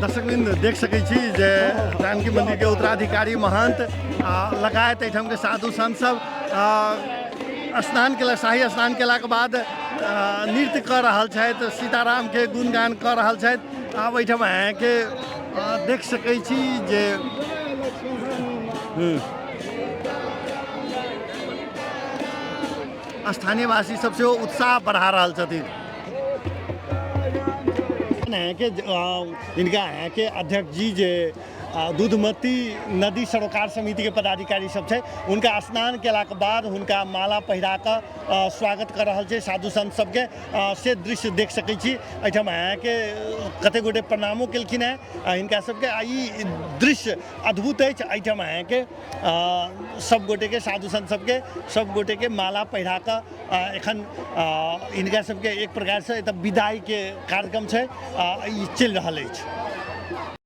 दर्शकवृन्द, देख सकै छी जे जानकी मंदिर के उत्तराधिकारी महंत आ लगायत एहिठाम के साधु संत सब स्नान केला, शाही स्नान केलाके बाद नृत्य कऽ रहल छथि, सीतारामके गुणगान कऽ रहल छथि। आब एहिठाम अहाँके देख सकै छी जे स्थानीयवासी सब सेहो उत्साह बढ़ा रहल छथिन। अहाँके हिनका अहाँके अध्यक्ष जी जे दूधमती नदी सरोकार समितिके पदाधिकारी सब छै, हुनका स्नान केलाके बाद हुनका माला पहिरा कऽ स्वागत कऽ रहल छै साधु संत सबके, से दृश्य देख सकै छी। एहिठाम अहाँके कतेक गोटे प्रणामो केलखिन हेँ हिनका सबके, आ ई दृश्य अद्भुत अछि। एहिठाम अहाँके सब गोटेके, साधु संत सबके, सब गोटेके माला पहिरा कऽ एखन हिनका सबके एक प्रकारसँ एतऽ विदाइके कार्यक्रम छै, ई चलि रहल अछि।